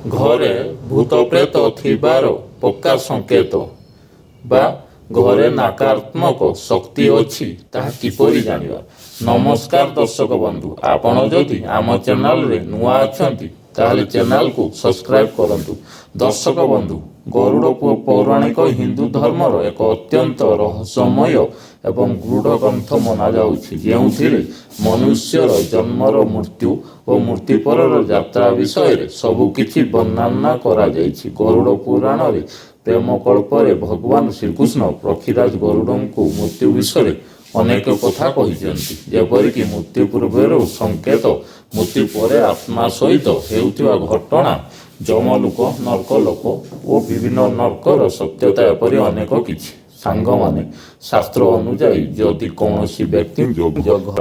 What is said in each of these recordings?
ଘରେ ଭୂତପ୍ରେତ ଥିବାର ପକ୍କା ସଂକେତ ବା ଘରେ ନକାରାତ୍ମକ ଶକ୍ତି ଅଛି, ତାହା କିପରି ଜାଣିବା? ନମସ୍କାର ଦର୍ଶକ ବନ୍ଧୁ, ଆପଣ ଯଦି ଆମ ଚ୍ୟାନେଲରେ ନୂଆ ଅଛନ୍ତି, ତାହେଲେ ଚ୍ୟାନେଲକୁ ସବସ୍କ୍ରାଇବ କରନ୍ତୁ। ଦର୍ଶକ ବନ୍ଧୁ, ଗରୁଡ଼ ପୌରାଣିକ ହିନ୍ଦୁ ଧର୍ମର ଏକ ଅତ୍ୟନ୍ତ ରହସ୍ୟମୟ ଏବଂ ଗୂଢ଼ ଗ୍ରନ୍ଥ ମନାଯାଉଛି, ଯେଉଁଥିରେ ମନୁଷ୍ୟର ଜନ୍ମର, ମୃତ୍ୟୁ ଓ ମୃତ୍ୟୁ ପରର ଯାତ୍ରା ବିଷୟରେ ସବୁକିଛି ବର୍ଣ୍ଣନା କରାଯାଇଛି। ଗରୁଡ଼ ପୁରାଣରେ ପ୍ରେମ କଳ୍ପରେ ଭଗବାନ ଶ୍ରୀକୃଷ୍ଣ ପକ୍ଷୀରାଜ ଗରୁଡ଼ଙ୍କୁ ମୃତ୍ୟୁ ବିଷୟରେ ଅନେକ କଥା କହିଛନ୍ତି, ଯେପରିକି ମୃତ୍ୟୁ ପୂର୍ବରୁ ସଂକେତ, ମୃତ୍ୟୁ ପରେ ଆତ୍ମା ସହିତ ହେଉଥିବା ଘଟଣା, ଯମଲୋକ, ନର୍କଲୋକ ଓ ବିଭିନ୍ନ ନର୍କର ସତ୍ୟତା, ଏପରି ଅନେକ କିଛି। ସାଙ୍ଗମାନେ, ଶାସ୍ତ୍ର ଅନୁଯାୟୀ ଯଦି କୌଣସି ବ୍ୟକ୍ତି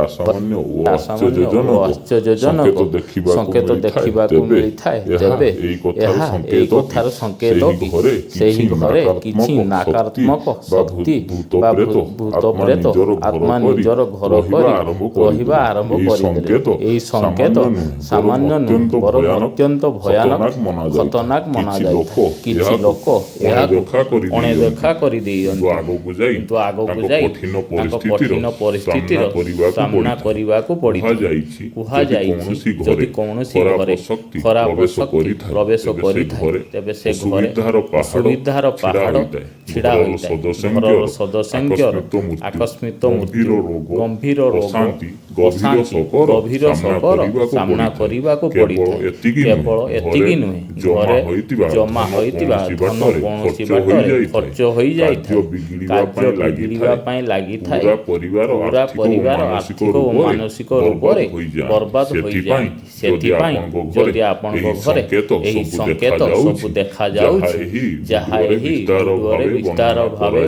ଅସାମାନ୍ୟ ଓ ଅସାମାନ୍ୟ ଓ ଆଶ୍ଚର୍ଯ୍ୟଜନକ ଆଶ୍ଚର୍ଯ୍ୟଜନକ ସଂକେତ ଦେଖିବାକୁ ସଂକେତ ମିଳିଥାଏ, ଦେଖିବାକୁ ତେବେ ମିଳିଥାଏ, ଏହା ତେବେ ଏହି କଥାର ଏହା ଏହି ସଂକେତ କଥାର କି ସଂକେତ ସେହି କି ଘରେ ସେହି କିଛି ଘରେ କିଛି ନକାରାତ୍ମକ ଶକ୍ତି ନକାରାତ୍ମକ ବା ଶକ୍ତି ବା ଭୂତପ୍ରେତ ଆତ୍ମା ଭୂତପ୍ରେତ ନିଜର ଘର ଆତ୍ମା କରି ନିଜର ଘର ରହିବା କରି ଆରମ୍ଭ ରହିବା କରିଦେଲେ। ଆରମ୍ଭ ଏହି କରିଦେଲେ। ସଂକେତ ଏହି ସଂକେତ ସାମାନ୍ୟ ନୁହେଁ, ବରଂ ସାମାନ୍ୟ ନୁହେଁ, ଅତ୍ୟନ୍ତ ବରଂ ଭୟାନକ, ଅତ୍ୟନ୍ତ ଭୟାନକ, ଖତରନାକ ମନାଯାଇଥାଏ। ଖତରନାକ କିଛି ଲୋକ ମନାଯାଇଥାଏ। କିଛି ଏହାକୁ ଲୋକ ଏହାକୁ ଅଣଦେଖା କରିଦେଇଛନ୍ତି, ଅଣଦେଖା କିନ୍ତୁ କରିଦେଇଛନ୍ତି, ଆଗକୁ ଯାଇ କିନ୍ତୁ ଆଗକୁ ତାଙ୍କ ଯାଇ କଠିନ ତାଙ୍କ ପରିସ୍ଥିତିର କଠିନ ସାମ୍ନା ପରିସ୍ଥିତିର କରିବାକୁ ସାମ୍ନା ପଡ଼ିଥାଏ। କରିବାକୁ ପଡ଼ିଥାଏ। କୁହାଯାଇଛି, ଯଦି କୁହାଯାଇଛି, କୌଣସି ଯଦି ଘରେ କୌଣସି ଖରାପ ଘରେ ଶକ୍ତି ଖରାପ ପ୍ରବେଶ ଶକ୍ତି କରିଥାଏ, ପ୍ରବେଶ ତେବେ ସେ କରିଥାଏ, ଘରେ ତେବେ ସେ ଘରେ ଅସୁବିଧାର ପାହାଡ଼ ଅସୁବିଧାର ଛିଡ଼ା ପାହାଡ଼ ହୋଇଥାଏ। ଛିଡ଼ା ଘରର ହୋଇଥାଏ। ଘରର ସଦସ୍ୟଙ୍କର ସଦସ୍ୟଙ୍କର ଆକସ୍ମିକ ମୃତ୍ୟୁ, ଆକସ୍ମିକ ଗମ୍ଭୀର ମୃତ୍ୟୁ, ରୋଗ, ଗମ୍ଭୀର ରୋଗ, ଅଶାନ୍ତି, ଗଭୀର ଅଶାନ୍ତି, ଶୋକର ଗଭୀର ସାମ୍ନା ଶୋକର କରିବାକୁ ସାମ୍ନା ପଡ଼ିଥାଏ। କରିବାକୁ କେବଳ ପଡ଼ିଥାଏ। ଏତିକି ନୁହେଁ, କେବଳ ଘରେ ଏତିକି ନୁହେଁ, ଜମା ଘରେ ହୋଇଥିବା ଜମା ଧନ ହୋଇଥିବା କୌଣସି ଧନ ବାଟରେ କୌଣସି ଖର୍ଚ୍ଚ ବାଟରେ ହୋଇଯାଇଥାଏ। ଖର୍ଚ୍ଚ କାର୍ଯ୍ୟ ହୋଇଯାଇଥାଏ। ବିଗିଡ଼ିବା କାର୍ଯ୍ୟ ପାଇଁ ବିଗିଡ଼ିବା ଲାଗିଥାଏ। ପାଇଁ ଲାଗିଥାଏ। ପୂରା ପରିବାର ପୂରା ଆର୍ଥିକ ଓ ପରିବାର ମାନସିକ ଆର୍ଥିକ ଓ ରୂପରେ ମାନସିକ ବର୍ବାଦ ରୂପରେ ହୋଇଯାଆନ୍ତି। ବର୍ବାଦ ସେଥିପାଇଁ ହୋଇଯାଆନ୍ତି। ଯଦି ସେଥିପାଇଁ ଆପଣଙ୍କ ଘରେ ଯଦି ଆପଣଙ୍କ ଏହି ଘରେ ସଂକେତ ଏହି ସବୁ ସଂକେତ ସବୁ ଦେଖାଯାଉଛି, ଯାହା ଦେଖାଯାଉଛି, ଏହି ଯାହା ଭିଡିଓରେ ଏହି ବିସ୍ତାର ଭିଡିଓରେ ଭାବେ ବିସ୍ତାର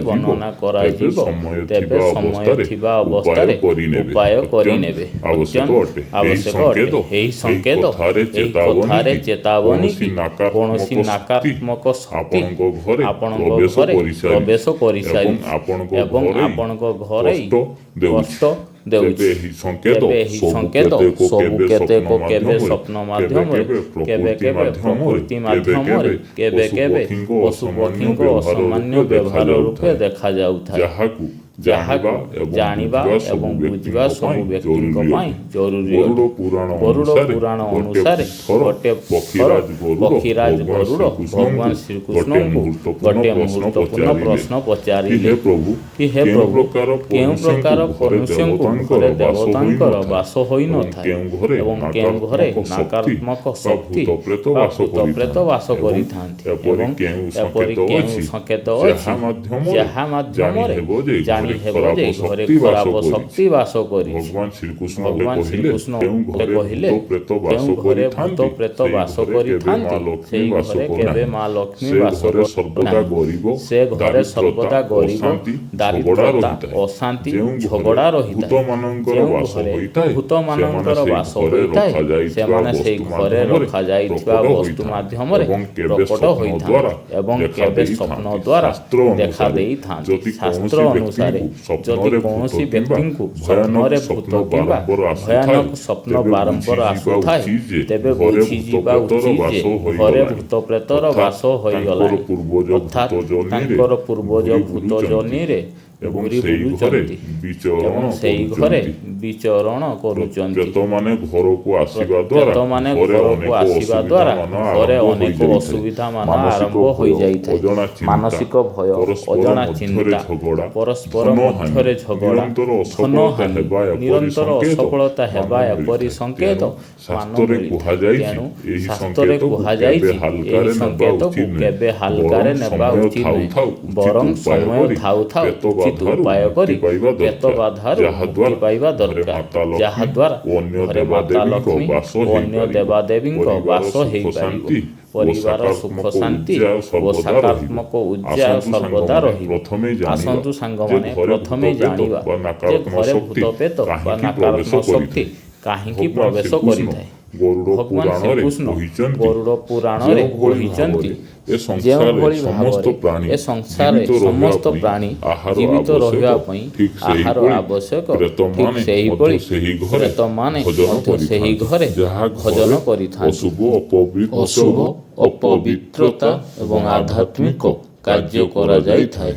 ବର୍ଣ୍ଣନା ଭାବେ କରାଯିବ, ବର୍ଣ୍ଣନା ତେବେ କରାଯିବ, ସମୟ ତେବେ ଥିବା ସମୟ ଅବସ୍ଥାରେ ଥିବା ଉପାୟ ଅବସ୍ଥାରେ କରିନେବେ। ଉପାୟ ଅତ୍ୟନ୍ତ କରିନେବେ। ଆବଶ୍ୟକ ଅତ୍ୟନ୍ତ ଅଟେ। ଏହି ଆବଶ୍ୟକ ଅଟେ। ସଂକେତ ଏହି ଏହି ସଂକେତ କଥାରେ ଏହି ଚେତାବନୀ କଥାରେ କି ଚେତାବନୀ କୌଣସି କି କୌଣସି ନକାରାତ୍ମକ ଶକ୍ତି ନକାରାତ୍ମକ ଶକ୍ତି ଆପଣଙ୍କ ଘରେ ଆପଣଙ୍କ ପ୍ରବେଶ ଘରେ କରିସାରିଛି ପ୍ରବେଶ ଏବଂ କରିସାରିଛି ଆପଣଙ୍କ ଏବଂ ଘରେ ଆପଣଙ୍କ ଘରେ କଷ୍ଟ ଦେଉଛି। କଷ୍ଟ ତେବେ ଦେଉଛି। ଏହି ସଂକେତ ତେବେ ଏହି ସବୁ ସଂକେତ କେତେକ ସବୁ କେବେ ସ୍ୱପ୍ନ କେତେକ କେବେ ମାଧ୍ୟମରେ, ସ୍ୱପ୍ନ କେବେ ମାଧ୍ୟମରେ, କେବେ କେବେ ପ୍ରକୃତି କେବେ ମାଧ୍ୟମରେ, ପ୍ରକୃତି କେବେ ମାଧ୍ୟମରେ, କେବେ କେବେ କେବେ ପଶୁପକ୍ଷୀଙ୍କ ପଶୁ ଅସାମାନ୍ୟ ପକ୍ଷୀଙ୍କ ବ୍ୟବହାର ଅସାମାନ୍ୟ ରୂପେ ବ୍ୟବହାର ରୂପେ ଦେଖାଯାଉଥାଏ, ଦେଖାଯାଉଥାଏ, ଯାହାକୁ ଯାହାକୁ ଜାଣିବା ଏବଂ ଜାଣିବା ବୁଝିବା ସବୁ ଏବଂ ବୁଝିବା ବ୍ୟକ୍ତିଙ୍କ ସବୁ ପାଇଁ ବ୍ୟକ୍ତିଙ୍କ ଜରୁରୀ ପାଇଁ ଅଟେ। ଜରୁରୀ ଗରୁଡ଼ ଅଟେ। ପୁରାଣ ଗରୁଡ଼ ଅନୁସାରେ ପୁରାଣ ଗୋଟେ ଅନୁସାରେ ଥର ଗୋଟେ ଥର ପକ୍ଷୀରାଜ ଗରୁଡ଼ ପକ୍ଷୀରାଜ ଭଗବାନ ଗରୁଡ଼ ଭଗବାନ ଶ୍ରୀକୃଷ୍ଣଙ୍କୁ ଗୋଟେ ଶ୍ରୀକୃଷ୍ଣଙ୍କୁ ମୁହୂର୍ତ୍ତପୂର୍ଣ୍ଣ ଗୋଟିଏ ପ୍ରଶ୍ନ ମୁହୂର୍ତ୍ତପୂର୍ଣ୍ଣ ପଚାରିଲେ ପ୍ରଶ୍ନ କି ପଚାରିଲେ ହେ ପ୍ରଭୁ, କି ହେ କେଉଁ ପ୍ରଭୁ, ପ୍ରକାର କେଉଁ ମନୁଷ୍ୟଙ୍କୁ ପ୍ରକାର ଘରେ ମନୁଷ୍ୟଙ୍କୁ ଘରେ ଦେବତାଙ୍କର ବାସ ଦେବତାଙ୍କର ହୋଇନଥାଏ ବାସ ଏବଂ ହୋଇନଥାଏ କେଉଁ ଘରେ ଏବଂ କେଉଁ ଘରେ ନକାରାତ୍ମକ ଶକ୍ତି ନକାରାତ୍ମକ ବା ଶକ୍ତି ଭୂତପ୍ରେତ ବା ବାସ ଭୂତପ୍ରେତ କରିଥାନ୍ତି ବାସ ଏବଂ କରିଥାନ୍ତି ଏପରି ଏବଂ କେଉଁ ଏପରି ସଂକେତ କେଉଁ ଅଛି ସଂକେତ ଯାହା ଅଛି ମାଧ୍ୟମରେ ଯାହା ମାଧ୍ୟମରେ ଜାଣିହେବ ଯେ ଜାଣି ଘରେ ହେବ ଖରାପ ଯେ ଘରେ ଶକ୍ତି ବାସ ଖରାପ କରିଛି? ଶକ୍ତି ବାସ କରିଛି? ଭଗବାନ ଶ୍ରୀକୃଷ୍ଣ ଭଗବାନ କହିଲେ, ଶ୍ରୀକୃଷ୍ଣ ଯେଉଁ ଘରେ କହିଲେ, ଭୂତପ୍ରେତ ବାସ ଯେଉଁ ଘରେ କରିଥାନ୍ତି, ଭୂତପ୍ରେତ ସେହି ବାସ ଘରେ କେବେ ମା କରିଥାନ୍ତି, ଲକ୍ଷ୍ମୀ ସେଇ ବାସ ଘରେ କରେ କେବେ ନାହିଁ। ମା ଲକ୍ଷ୍ମୀ ସେ ବାସ ଘରେ କରେ ସର୍ବଦା ନାହିଁ। ଗରିବ, ସେ ଘରେ ଦାରିଦ୍ରତା, ସର୍ବଦା ଗରିବ, ଅଶାନ୍ତି, ଝଗଡ଼ା ଦାରିଦ୍ରତା, ରହିଥାଏ। ଅଶାନ୍ତି, ଯେଉଁ ଘରେ ଝଗଡ଼ା ରହିଥାଏ। ଭୂତମାନଙ୍କର ଯେଉଁ ବାସ ଘରେ ହୋଇଥାଏ, ସେମାନେ ଭୂତମାନଙ୍କର ସେହି ବାସ ଘରେ ହୋଇଥାଏ, ରଖାଯାଇଥିବା ସେମାନେ ସେଇ ବସ୍ତୁ ଘରେ ମାଧ୍ୟମରେ ରଖାଯାଇଥିବା ପ୍ରକଟ ବସ୍ତୁ ହୋଇଥାନ୍ତି ମାଧ୍ୟମରେ ଏବଂ କେବେ ପ୍ରକଟ ସ୍ୱପ୍ନ ହୋଇଥାନ୍ତି ଦ୍ୱାରା ଏବଂ ଦେଖା କେବେ ସ୍ୱପ୍ନ ଦେଇଥାନ୍ତି। ଦ୍ୱାରା ଶାସ୍ତ୍ର ଦେଖା ଅନୁସାରେ ଦେଇଥାନ୍ତି। ଯଦି ଶାସ୍ତ୍ର କୌଣସି ଅନୁସାରେ ବ୍ୟକ୍ତିଙ୍କୁ ଯଦି ସ୍ୱପ୍ନରେ ଭୂତ କୌଣସି କିମ୍ବା ବ୍ୟକ୍ତିଙ୍କୁ ଭୟାନକ ସ୍ୱପ୍ନରେ ଭୂତ ସ୍ୱପ୍ନ କିମ୍ବା ବାରମ୍ବାର ଆସୁଥାଏ, ଭୟାନକ ସ୍ୱପ୍ନ ତେବେ ବାରମ୍ବାର ବୁଝିଯିବା ଆସୁଥାଏ, ଉଚିତ ଯେ ତେବେ ଘରେ ବୁଝିଯିବା ଭୂତପ୍ରେତର ଉଚିତ ବାସ ଯେ ଘରେ ହୋଇଗଲାଣି, ଭୂତପ୍ରେତର ଅର୍ଥାତ୍ ବାସ ତାଙ୍କର ହୋଇଗଲାଣି, ପୂର୍ବଜ ଅର୍ଥାତ୍ ଭୂତ ଯୋନିରେ ତାଙ୍କର ପୂର୍ବଜ ଘୂରି ଭୂତ ବୁଲୁଛନ୍ତି ଯୋନିରେ ଏବଂ ଘୂରି ସେହି ଘରେ ବୁଲୁଛନ୍ତି ବିଚରଣ ଏବଂ ସେହି ଘରେ କରୁଛନ୍ତି। ବିଚରଣ କରୁଛନ୍ତି। ପ୍ରେତମାନେ ଘରକୁ ଆସିବା ଦ୍ୱାରା ପ୍ରେତମାନେ ଘରେ ଘରକୁ ଅନେକ ଆସିବା ଦ୍ୱାରା ଅସୁବିଧାମାନ ଘରେ ଆରମ୍ଭ ଅନେକ ହୋଇଯାଇଥାଏ। ଅସୁବିଧାମାନ ମାନସିକ ଆରମ୍ଭ ଭୟ, ହୋଇଯାଇଥାଏ। ଅଜଣା ଚିନ୍ତା, ମାନସିକ ଭୟ, ପରସ୍ପର ଅଜଣା ମଧ୍ୟରେ ଚିନ୍ତା, ଝଗଡ଼ା, ପରସ୍ପର ଧନହାନି, ମଧ୍ୟରେ ଝଗଡ଼ା, ନିରନ୍ତର ଅସଫଳତା ଧନହାନି, ହେବା ଏପରି ନିରନ୍ତର ସଂକେତ ଅସଫଳତା ମାନ ହେବା ଏପରି ମିଳିଥାଏ। ସଂକେତ ତେଣୁ ମାନ ଶାସ୍ତ୍ରରେ ମିଳିଥାଏ। କୁହାଯାଇଛି, ତେଣୁ ଏହି ଶାସ୍ତ୍ରରେ ସଂକେତକୁ କେବେ କୁହାଯାଇଛି, ଏହି ହାଲକାରେ ନେବା ସଂକେତକୁ ଉଚିତ ନୁହେଁ, କେବେ ବରଂ ହାଲକାରେ ନେବା ସମୟ ଉଚିତ ଥାଉ ନୁହେଁ, ଥାଉ ଉଚିତ ବରଂ ଉପାୟ ସମୟ କରି ଥାଉ ଥାଉ ପ୍ରେତ ଉଚିତ ବାଧାରୁ ଉପାୟ ମୁକ୍ତି କରି ପାଇବା ପ୍ରେତ ଦରକାର, ବାଧାରୁ ମୁକ୍ତି ଯାହାଦ୍ୱାରା ପାଇବା ଘରେ ଦରକାର, ମାତା ଲକ୍ଷ୍ମୀ ଯାହାଦ୍ୱାରା ଓ ଅନ୍ୟ ଘରେ ମାତା ଦେବାଦେବୀଙ୍କ ଲକ୍ଷ୍ମୀ ବାସ ଓ ଅନ୍ୟ ହେଇପାରିବ। ଦେବାଦେବୀଙ୍କ ପରିବାର ବାସ ସୁଖ ହେଇପାରିବ। ଶାନ୍ତି ଓ ପରିବାର ସୁଖ ସକାରାତ୍ମକ ଶାନ୍ତି ଉର୍ଜା ଓ ସର୍ବଦା ରହିବ। ସକାରାତ୍ମକ ଉର୍ଜା ଆସନ୍ତୁ ସର୍ବଦା ସାଙ୍ଗମାନେ, ରହିବ। ପ୍ରଥମେ ଜାଣିବା ଆସନ୍ତୁ ଯେ ସାଙ୍ଗମାନେ, ଘରେ ପ୍ରଥମେ ଭୂତପ୍ରେତ ଜାଣିବା ବା ଯେ ନକାରାତ୍ମକ ଘରେ ଶକ୍ତି ଭୂତପ୍ରେତ ବା କାହିଁକି ପ୍ରବେଶ ନକାରାତ୍ମକ ଶକ୍ତି କରିଥାଏ। କାହିଁକି ଭଗବାନ ପ୍ରବେଶ ଶ୍ରୀକୃଷ୍ଣ କରିଥାଏ। ଗରୁଡ଼ ଭଗବାନ ପୁରାଣରେ ଶ୍ରୀକୃଷ୍ଣ କହିଛନ୍ତି, ଗରୁଡ଼ ପୁରାଣରେ ଯେଉଁଭଳି କହିଛନ୍ତି, ଭାବରେ ଏ ସଂସାରରେ ଯେଉଁଭଳି ସମସ୍ତ ଭାବରେ ପ୍ରାଣୀ ଏ ସଂସାରରେ ଜୀବିତ ରହିବା ସମସ୍ତ ପାଇଁ ପ୍ରାଣୀ ଆହାର ଜୀବିତ ଆବଶ୍ୟକ, ରହିବା ପାଇଁ ଠିକ୍ ଆହାର ସେହିଭଳି ଆବଶ୍ୟକ, ଠିକ୍ ପ୍ରେତମାନେ ମଧ୍ୟ ସେହିପରି ସେହି ଘରେ ପ୍ରେତମାନେ ଭୋଜନ ମଧ୍ୟ ସେହି କରିଥାନ୍ତି, ଘରେ ଯାହା ଭୋଜନ ଘରେ କରିଥାନ୍ତି, ଅଶୁଭ, ଅପବିତ୍ର ଅଶୁଭ, ଅପବିତ୍ରତା ଏବଂ ଆଧ୍ୟାତ୍ମିକ କାର୍ଯ୍ୟ କରାଯାଇଥାଏ।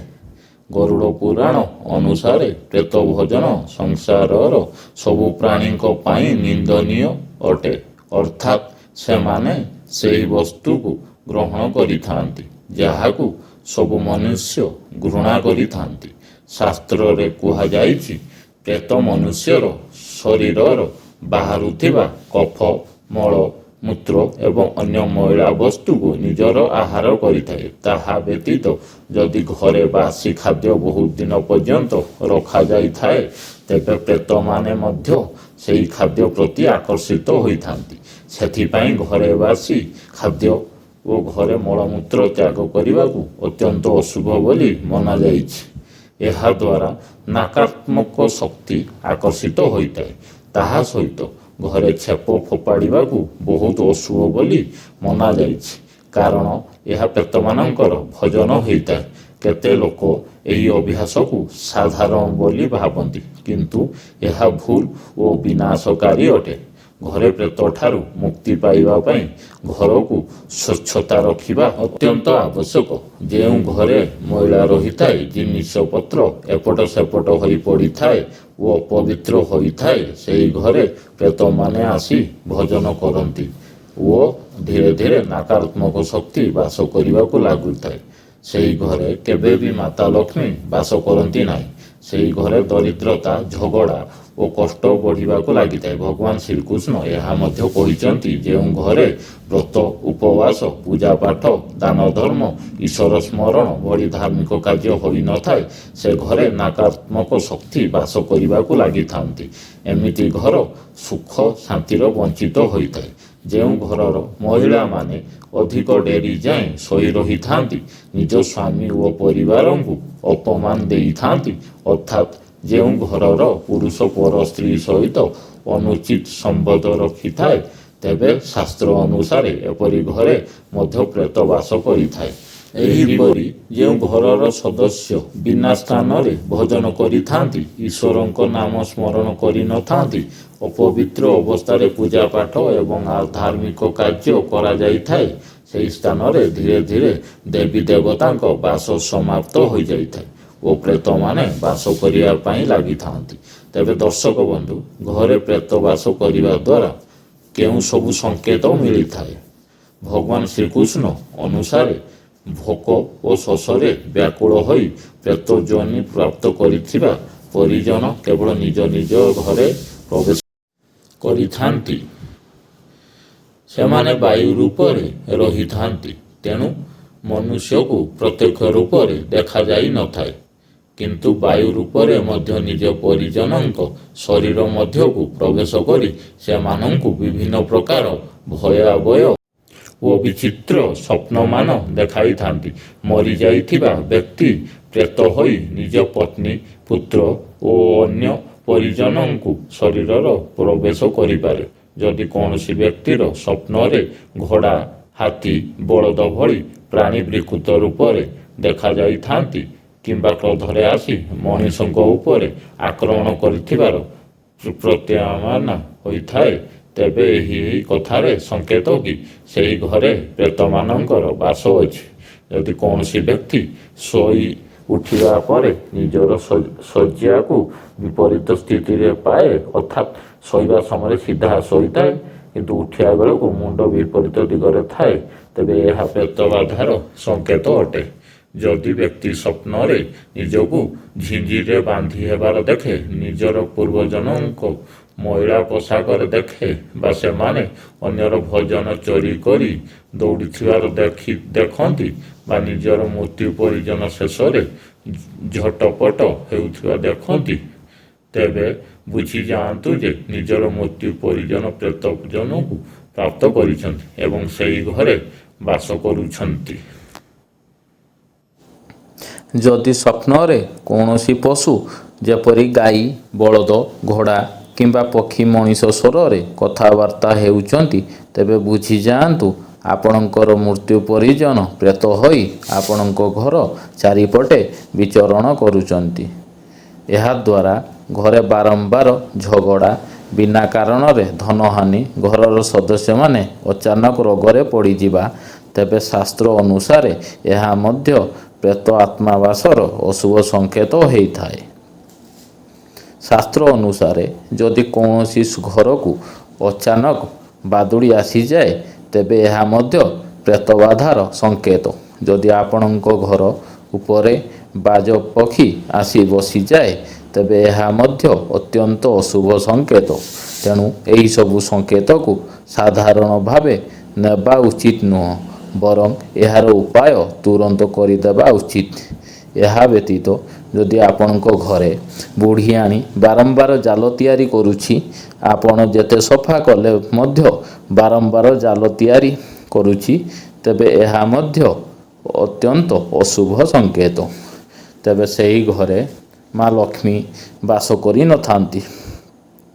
ଗରୁଡ଼ ପୁରାଣ ଅନୁସାରେ ପ୍ରେତ ଭୋଜନ ସଂସାରର ସବୁ ପ୍ରାଣୀଙ୍କ ପାଇଁ ନିନ୍ଦନୀୟ ଅଟେ, ଅର୍ଥାତ୍ ସେମାନେ ସେହି ବସ୍ତୁକୁ ଗ୍ରହଣ କରିଥାନ୍ତି ଯାହାକୁ ସବୁ ମନୁଷ୍ୟ ଘୃଣା କରିଥାନ୍ତି। ଶାସ୍ତ୍ରରେ କୁହାଯାଇଛି, ପ୍ରେତ ମନୁଷ୍ୟର ଶରୀରର ବାହାରୁଥିବା କଫ, ମଳ, ମୂତ୍ର ଏବଂ ଅନ୍ୟ ମଇଳା ବସ୍ତୁକୁ ନିଜର ଆହାର କରିଥାଏ। ତାହା ବ୍ୟତୀତ ଯଦି ଘରେ ବାସି ଖାଦ୍ୟ ବହୁତ ଦିନ ପର୍ଯ୍ୟନ୍ତ ରଖାଯାଇଥାଏ, ତେବେ ପ୍ରେତମାନେ ମଧ୍ୟ ସେହି ଖାଦ୍ୟ ପ୍ରତି ଆକର୍ଷିତ ହୋଇଥାନ୍ତି। ସେଥିପାଇଁ ଘରେ ବାସି ଖାଦ୍ୟ ଓ ଘରେ ମଳମୂତ୍ର ତ୍ୟାଗ କରିବାକୁ ଅତ୍ୟନ୍ତ ଅଶୁଭ ବୋଲି ମନାଯାଇଛି। ଏହାଦ୍ୱାରା ନାକାରାତ୍ମକ ଶକ୍ତି ଆକର୍ଷିତ ହୋଇଥାଏ। ତାହା ସହିତ ଘରେ ଛେପ ଫୋପାଡ଼ିବାକୁ ବହୁତ ଅଶୁଭ ବୋଲି ମନାଯାଇଛି, କାରଣ ଏହା ପ୍ରେତମାନଙ୍କର ଭୋଜନ ହୋଇଥାଏ। କେତେ ଲୋକ ଏହି ଅଭ୍ୟାସକୁ ସାଧାରଣ ବୋଲି ଭାବନ୍ତି, କିନ୍ତୁ ଏହା ଭୁଲ ଓ ବିନାଶକାରୀ ଅଟେ। ଘରେ ପ୍ରେତଠାରୁ ମୁକ୍ତି ପାଇବା ପାଇଁ ଘରକୁ ସ୍ୱଚ୍ଛତା ରଖିବା ଅତ୍ୟନ୍ତ ଆବଶ୍ୟକ। ଯେଉଁ ଘରେ ମଇଳା ରହିଥାଏ, ଜିନିଷପତ୍ର ଏପଟ ସେପଟ ହୋଇ ପଡ଼ିଥାଏ ଓ ଅପବିତ୍ର ହୋଇଥାଏ, ସେହି ଘରେ ପ୍ରେତମାନେ ଆସି ଭୋଜନ କରନ୍ତି ଓ ଧୀରେ ଧୀରେ ନକାରାତ୍ମକ ଶକ୍ତି ବାସ କରିବାକୁ ଲାଗୁଥାଏ। ସେହି ଘରେ କେବେ ବି ମାତା ଲକ୍ଷ୍ମୀ ବାସ କରନ୍ତି ନାହିଁ। ସେହି ଘରେ ଦରିଦ୍ରତା, ଝଗଡ଼ା ଓ କଷ୍ଟ ବଢ଼ିବାକୁ ଲାଗିଥାଏ। ଭଗବାନ ଶ୍ରୀକୃଷ୍ଣ ଏହା ମଧ୍ୟ କହିଛନ୍ତି, ଯେଉଁ ଘରେ ବ୍ରତ, ଉପବାସ, ପୂଜାପାଠ, ଦାନ ଧର୍ମ, ଈଶ୍ୱର ସ୍ମରଣ ଭଳି ଧାର୍ମିକ କାର୍ଯ୍ୟ ହୋଇନଥାଏ, ସେ ଘରେ ନକାରାତ୍ମକ ଶକ୍ତି ବାସ କରିବାକୁ ଲାଗିଥାନ୍ତି। ଏମିତି ଘର ସୁଖ ଶାନ୍ତିର ବଞ୍ଚିତ ହୋଇଥାଏ। ଯେଉଁ ଘରର ମହିଳାମାନେ ଅଧିକ ଡେରି ଯାଏଁ ଶୋଇ ରହିଥାନ୍ତି, ନିଜ ସ୍ୱାମୀ ଓ ପରିବାରଙ୍କୁ ଅପମାନ ଦେଇଥାନ୍ତି, ଅର୍ଥାତ୍ ଯେଉଁ ଘରର ପୁରୁଷ ପର ସ୍ତ୍ରୀ ସହିତ ଅନୁଚିତ ସମ୍ବନ୍ଧ ରଖିଥାଏ, ତେବେ ଶାସ୍ତ୍ର ଅନୁସାରେ ଏପରି ଘରେ ମଧ୍ୟ ପ୍ରେତ ବାସ କରିଥାଏ। ଏହିପରି ଯେଉଁ ଘରର ସଦସ୍ୟ ବିନା ସ୍ଥାନରେ ଭୋଜନ କରିଥାନ୍ତି, ଈଶ୍ୱରଙ୍କ ନାମ ସ୍ମରଣ କରିନଥାନ୍ତି, ଅପବିତ୍ର ଅବସ୍ଥାରେ ପୂଜାପାଠ ଏବଂ ଧାର୍ମିକ କାର୍ଯ୍ୟ କରାଯାଇଥାଏ, ସେହି ସ୍ଥାନରେ ଧୀରେ ଧୀରେ ଦେବୀ ଦେବତାଙ୍କ ବାସ ସମାପ୍ତ ହୋଇଯାଇଥାଏ ଓ ପ୍ରେତମାନେ ବାସ କରିବା ପାଇଁ ଲାଗିଥାନ୍ତି। ତେବେ ଦର୍ଶକ ବନ୍ଧୁ, ଘରେ ପ୍ରେତ ବାସ କରିବା ଦ୍ୱାରା କେଉଁ ସବୁ ସଂକେତ ମିଳିଥାଏ? ଭଗବାନ ଶ୍ରୀକୃଷ୍ଣ ଅନୁସାରେ ଭୋକ ଓ ଶୋଷରେ ବ୍ୟାକୁଳ ହୋଇ ପ୍ରେତ ଯୋନି ପ୍ରାପ୍ତ କରିଥିବା ପରିଜନ କେବଳ ନିଜ ନିଜ ଘରେ ପ୍ରବେଶ କରିଥାନ୍ତି। ସେମାନେ ବାୟୁ ରୂପରେ ରହିଥାନ୍ତି, ତେଣୁ ମନୁଷ୍ୟକୁ ପ୍ରତ୍ୟକ୍ଷ ରୂପରେ ଦେଖାଯାଇନଥାଏ। କିନ୍ତୁ ବାୟୁ ରୂପରେ ମଧ୍ୟ ନିଜ ପରିଜନଙ୍କ ଶରୀର ମଧ୍ୟକୁ ପ୍ରବେଶ କରି ସେମାନଙ୍କୁ ବିଭିନ୍ନ ପ୍ରକାର ଭୟାବହ ଓ ବିଚିତ୍ର ସ୍ୱପ୍ନମାନ ଦେଖାଇଥାନ୍ତି। ମରିଯାଇଥିବା ବ୍ୟକ୍ତି ପ୍ରେତ ହୋଇ ନିଜ ପତ୍ନୀ, ପୁତ୍ର ଓ ଅନ୍ୟ ପରିଜନଙ୍କୁ ଶରୀରର ପ୍ରବେଶ କରିପାରେ। ଯଦି କୌଣସି ବ୍ୟକ୍ତିର ସ୍ୱପ୍ନରେ ଘୋଡ଼ା, ହାତୀ, ବଳଦ ଭଳି ପ୍ରାଣୀ ବିକୃତ ରୂପରେ ଦେଖାଯାଇଥାନ୍ତି କିମ୍ବା କ୍ରୋଧରେ ଆସି ମଣିଷଙ୍କ ଉପରେ ଆକ୍ରମଣ କରିଥିବାର ପ୍ରତୀୟମାନ ହୋଇଥାଏ, ତେବେ ଏହି କଥାରେ ସଂକେତ କି ସେହି ଘରେ ପ୍ରେତମାନଙ୍କର ବାସ ଅଛି। ଯଦି କୌଣସି ବ୍ୟକ୍ତି ଶୋଇ ଉଠିବା ପରେ ନିଜର ଶଯ୍ୟାକୁ ବିପରୀତ ସ୍ଥିତିରେ ପାଏ, ଅର୍ଥାତ୍ ଶୋଇବା ସମୟରେ ସିଧା ଶୋଇଥାଏ କିନ୍ତୁ ଉଠିବା ବେଳକୁ ମୁଣ୍ଡ ବିପରୀତ ଦିଗରେ ଥାଏ, ତେବେ ଏହା ପ୍ରେତବାଧାର ସଂକେତ ଅଟେ। ଯଦି ବ୍ୟକ୍ତି ସ୍ୱପ୍ନରେ ନିଜକୁ ଝିଞ୍ଜିରେ ବାନ୍ଧି ହେବାର ଦେଖେ, ନିଜର ପୂର୍ବଜନଙ୍କ ମଇଳା ପୋଷାକରେ ଦେଖେ ବା ସେମାନେ ଅନ୍ୟର ଭୋଜନ ଚୋରି କରି ଦୌଡ଼ିଥିବାର ଦେଖନ୍ତି ବା ନିଜର ମୃତ୍ୟୁ ପରିଜନ ଶେଷରେ ଝଟପଟ ହେଉଥିବା ଦେଖନ୍ତି, ତେବେ ବୁଝିଯାଆନ୍ତୁ ଯେ ନିଜର ମୃତ୍ୟୁ ପରିଜନ ପ୍ରେତ ଯୋନିକୁ ପ୍ରାପ୍ତ କରିଛନ୍ତି ଏବଂ ସେହି ଘରେ ବାସ କରୁଛନ୍ତି। ଯଦି ସ୍ୱପ୍ନରେ କୌଣସି ପଶୁ ଯେପରି ଗାଈ, ବଳଦ, ଘୋଡ଼ା କିମ୍ବା ପକ୍ଷୀ ମଣିଷ ସ୍ୱରରେ କଥାବାର୍ତ୍ତା ହେଉଛନ୍ତି, ତେବେ ବୁଝିଯାଆନ୍ତୁ ଆପଣଙ୍କର ମୃତ୍ୟୁ ପରିଜନ ପ୍ରେତ ହୋଇ ଆପଣଙ୍କ ଘର ଚାରିପଟେ ବିଚରଣ କରୁଛନ୍ତି। ଏହାଦ୍ୱାରା ଘରେ ବାରମ୍ବାର ଝଗଡ଼ା, ବିନା କାରଣରେ ଧନହାନି, ଘରର ସଦସ୍ୟମାନେ ଅଚାନକ ରୋଗରେ ପଡ଼ିଯିବା, ତେବେ ଶାସ୍ତ୍ର ଅନୁସାରେ ଏହା ମଧ୍ୟ ପ୍ରେତ ଆତ୍ମାବାସର ଅଶୁଭ ସଂକେତ ହୋଇଥାଏ। ଶାସ୍ତ୍ର ଅନୁସାରେ ଯଦି କୌଣସି ଘରକୁ ଅଚାନକ ବାଦୁଡ଼ି ଆସିଯାଏ, ତେବେ ଏହା ମଧ୍ୟ ପ୍ରେତବାଧାର ସଂକେତ। ଯଦି ଆପଣଙ୍କ ଘର ଉପରେ ବାଜ ପକ୍ଷୀ ଆସି ବସିଯାଏ, ତେବେ ଏହା ମଧ୍ୟ ଅତ୍ୟନ୍ତ ଅଶୁଭ ସଂକେତ। ତେଣୁ ଏହିସବୁ ସଂକେତକୁ ସାଧାରଣ ଭାବେ ନେବା ଉଚିତ ନୁହଁ, ବରଂ ଏହାର ଉପାୟ ତୁରନ୍ତ କରିଦେବା ଉଚିତ। ଏହା ବ୍ୟତୀତ ଯଦି ଆପଣଙ୍କ ଘରେ ବୁଢ଼ିଆଣୀ ବାରମ୍ବାର ଜାଲ ତିଆରି କରୁଛି, ଆପଣ ଯେତେ ସଫା କଲେ ମଧ୍ୟ ବାରମ୍ବାର ଜାଲ ତିଆରି କରୁଛି, ତେବେ ଏହା ମଧ୍ୟ ଅତ୍ୟନ୍ତ ଅଶୁଭ ସଂକେତ। ତେବେ ସେହି ଘରେ ମା ଲକ୍ଷ୍ମୀ ବାସ କରିନଥାନ୍ତି।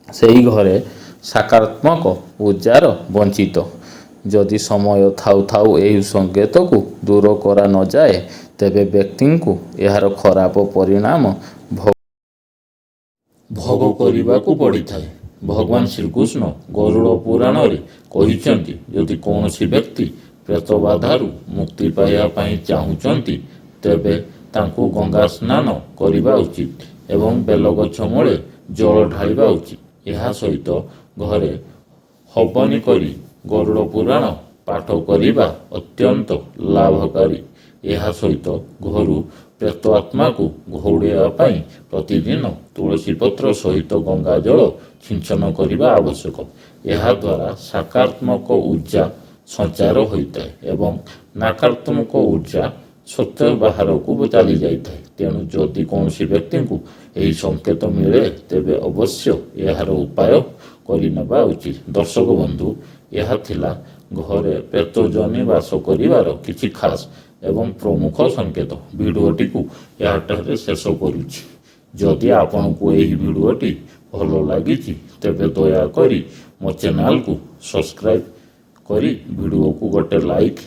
ସେହି ଘରେ ସକାରାତ୍ମକ ଉର୍ଜାର ବଞ୍ଚିତ। ଯଦି ସମୟ ଥାଉ ଥାଉ ଏହି ସଂକେତକୁ ଦୂର କରା ନଯାଏ, ତେବେ ବ୍ୟକ୍ତିଙ୍କୁ ଏହାର ଖରାପ ପରିଣାମ ଭୋଗ କରିବାକୁ ପଡ଼ିଥାଏ। ଭଗବାନ ଶ୍ରୀକୃଷ୍ଣ ଗରୁଡ଼ ପୁରାଣରେ କହିଛନ୍ତି, ଯଦି କୌଣସି ବ୍ୟକ୍ତି ପ୍ରେତବାଧାରୁ ମୁକ୍ତି ପାଇବା ପାଇଁ ଚାହୁଁଛନ୍ତି, ତେବେ ତାଙ୍କୁ ଗଙ୍ଗା ସ୍ନାନ କରିବା ଉଚିତ ଏବଂ ବେଲଗଛ ମୂଳେ ଜଳ ଢାଳିବା ଉଚିତ। ଏହା ସହିତ ଘରେ ହବନ କରି ଗରୁଡ଼ ପୁରାଣ ପାଠ କରିବା ଅତ୍ୟନ୍ତ ଲାଭକାରୀ। ଏହା ସହିତ ଘରୁ ପ୍ରେତ ଆତ୍ମାକୁ ଘଉଡ଼ାଇବା ପାଇଁ ପ୍ରତିଦିନ ତୁଳସୀ ପତ୍ର ସହିତ ଗଙ୍ଗା ଜଳ ଛିଞ୍ଚନ କରିବା ଆବଶ୍ୟକ। ଏହାଦ୍ୱାରା ସକାରାତ୍ମକ ଉର୍ଜା ସଞ୍ଚାର ହୋଇଥାଏ ଏବଂ ନକାରାତ୍ମକ ଉର୍ଜା ସ୍ୱତଃ ବାହାରକୁ ଚାଲିଯାଇଥାଏ। ତେଣୁ ଯଦି କୌଣସି ବ୍ୟକ୍ତିଙ୍କୁ ଏହି ସଂକେତ ମିଳେ, ତେବେ ଅବଶ୍ୟ ଏହାର ଉପାୟ କରିନେବା ଉଚିତ। ଦର୍ଶକ ବନ୍ଧୁ, ଏହା ଥିଲା ଘରେ ପ୍ରେତଯୋନି ବାସ କରିବାର କିଛି ଖାସ୍ ଏବଂ ପ୍ରମୁଖ ସଂକେତ। ଭିଡ଼ିଓଟିକୁ ଏହାଠାରେ ଶେଷ କରୁଛି। ଯଦି ଆପଣଙ୍କୁ ଏହି ଭିଡ଼ିଓଟି ଭଲ ଲାଗିଛି, ତେବେ ଦୟାକରି ମୋ ଚ୍ୟାନେଲକୁ ସବସ୍କ୍ରାଇବ୍ କରି ଭିଡ଼ିଓକୁ ଗୋଟେ ଲାଇକ୍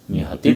ନିହାତି